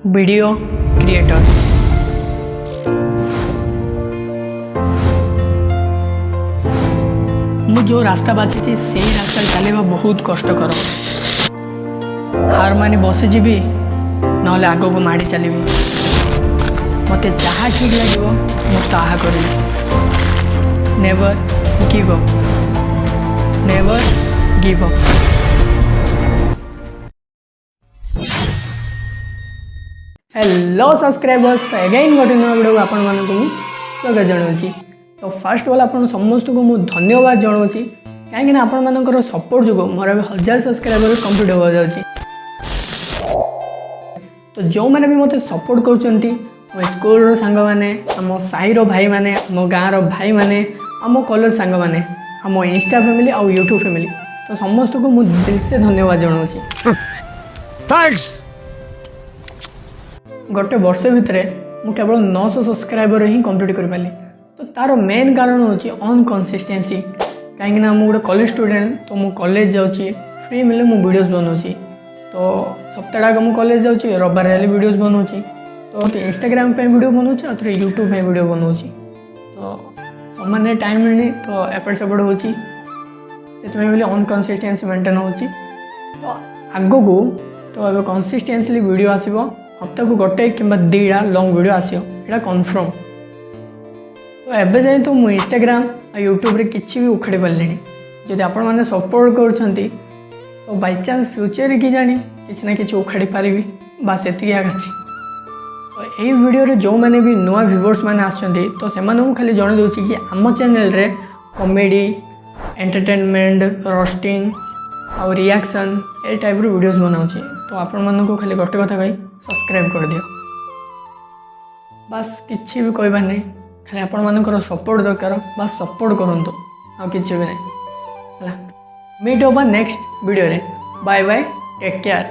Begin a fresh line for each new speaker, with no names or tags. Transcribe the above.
Video creator. ମୁଁ ଯେଉଁ ରାସ୍ତା ବାଛିଛି, ସେଇ ରାସ୍ତାରେ ଚାଲିବା ବହୁତ କଷ୍ଟକର। ହାର ମାନି ବସିଯିବି, ନହେଲେ ଆଗକୁ ମାଡ଼ି ଚାଲିବି। ମୋତେ ଯାହା ଠିକ୍ ଲାଗିବ, ମୁଁ ତାହା କରିବି। Never give up, never give up. Hello subscribers, ତ ଏଗେନ୍ ଗୋଟେ ନୂଆ ଭିଡ଼ିଓକୁ ଆପଣମାନଙ୍କୁ ମୁଁ ସ୍ୱାଗତ ଜଣାଉଛି। ତ ଫାର୍ଷ୍ଟ ଅଫ୍ ଅଲ୍ ଆପଣ ସମସ୍ତଙ୍କୁ ମୁଁ ଧନ୍ୟବାଦ ଜଣାଉଛି, କାହିଁକିନା ଆପଣମାନଙ୍କର ସପୋର୍ଟ ଯୋଗୁଁ ମୋର ଏବେ 1000 ସବସ୍କ୍ରାଇବର କମ୍ପ୍ଲିଟ୍ ହେବାକୁ ଯାଉଛି। ତ ଯେଉଁମାନେ ବି ମୋତେ ସପୋର୍ଟ କରୁଛନ୍ତି, ମୋ ସ୍କୁଲର ସାଙ୍ଗମାନେ, ଆମ ସାହିର ଭାଇମାନେ, ଆମ ଗାଁର ଭାଇମାନେ, ଆମ କଲେଜ ସାଙ୍ଗମାନେ, ଆମ ଇନଷ୍ଟା ଫ୍ୟାମିଲି ଆଉ ୟୁଟ୍ୟୁବ୍ ଫ୍ୟାମିଲି, ତ ସମସ୍ତଙ୍କୁ ମୁଁ दिल से ଧନ୍ୟବାଦ ଜଣାଉଛି।
Thanks.
ଗୋଟେ ବର୍ଷ ଭିତରେ ମୁଁ କେବଳ 900 ସବସ୍କ୍ରାଇବର ହିଁ କମ୍ପ୍ଲିଟ୍ କରିପାରିଲି। ତ ତା'ର ମେନ୍ କାରଣ ହେଉଛି ଅନକନସିଷ୍ଟେନ୍ସି, କାହିଁକିନା ମୁଁ ଗୋଟେ କଲେଜ ଷ୍ଟୁଡେଣ୍ଟ। ତ ମୁଁ କଲେଜ ଯାଉଛି, ଫ୍ରି ମିଳିଲେ ମୁଁ ଭିଡ଼ିଓସ୍ ବନାଉଛି। ତ ସପ୍ତାହଟା ମୁଁ କଲେଜ ଯାଉଛି, ରବିବାର ହେଲେ ଭିଡ଼ିଓସ୍ ବନାଉଛି। ତ ମୋତେ ଇନଷ୍ଟାଗ୍ରାମ ପାଇଁ ଭିଡ଼ିଓ ବନାଉଛି, ଆଉ ଥରେ ୟୁଟ୍ୟୁବ୍ ପାଇଁ ଭିଡ଼ିଓ ବନାଉଛି। ତ ସମାନରେ ଟାଇମ୍ ମିଳୁନି, ତ ଏପଟ ସେପଟ ହେଉଛି। ସେଥିପାଇଁ ବୋଲି ଅନକନସିଷ୍ଟେନ୍ସି ମେଣ୍ଟେନ୍ ହେଉଛି। ତ ଆଗକୁ ତ ଏବେ କନସିଷ୍ଟେନ୍ସଲି ଭିଡ଼ିଓ ଆସିବ। ହପ୍ତାକୁ ଗୋଟେ କିମ୍ବା 2ଟା ଲଙ୍ଗ୍ ଭିଡ଼ିଓ ଆସିବ, ଏଇଟା କନଫର୍ମ। ତ ଏବେ ଯାଏଁ ତ ମୁଁ ଇନଷ୍ଟାଗ୍ରାମ ଆଉ ୟୁଟ୍ୟୁବରେ କିଛି ବି ଉଖାଡ଼ି ପାରିଲିଣି। ଯଦି ଆପଣମାନେ ସପୋର୍ଟ କରୁଛନ୍ତି, ତ ବାଇଚାନ୍ସ ଫ୍ୟୁଚରରେ କି ଜାଣି କିଛି ନା କିଛି ଉଖାଡ଼ି ପାରିବି। ବାସ୍, ଏତିକି ଆଗ ଅଛି। ତ ଏଇ ଭିଡ଼ିଓରେ ଯେଉଁମାନେ ବି ନୂଆ ଭିଉଅର୍ସ ମାନେ ଆସିଛନ୍ତି, ତ ସେମାନଙ୍କୁ ଖାଲି ଜଣାଇ ଦେଉଛି କି ଆମ ଚ୍ୟାନେଲରେ କମେଡ଼ି, ଏଣ୍ଟରଟେନମେଣ୍ଟ, ରୋଷ୍ଟିଂ ଆଉ ରିଆକ୍ସନ୍ ଏ ଟାଇପ୍ର ଭିଡ଼ିଓସ୍ ବନାଉଛି। ତ ଆପଣମାନଙ୍କୁ ଖାଲି ଗୋଟେ କଥା କହି, ସବସ୍କ୍ରାଇବ୍ କରିଦିଅ। ବାସ୍, କିଛି ବି କହିବାର ନାହିଁ। ଖାଲି ଆପଣମାନଙ୍କର ସପୋର୍ଟ ଦରକାର। ବାସ୍, ସପୋର୍ଟ କରନ୍ତୁ, ଆଉ କିଛି ବି ନାହିଁ। ହେଲା, ମିଟ୍ ହେବା ନେକ୍ସଟ ଭିଡ଼ିଓରେ। Bye bye, take care.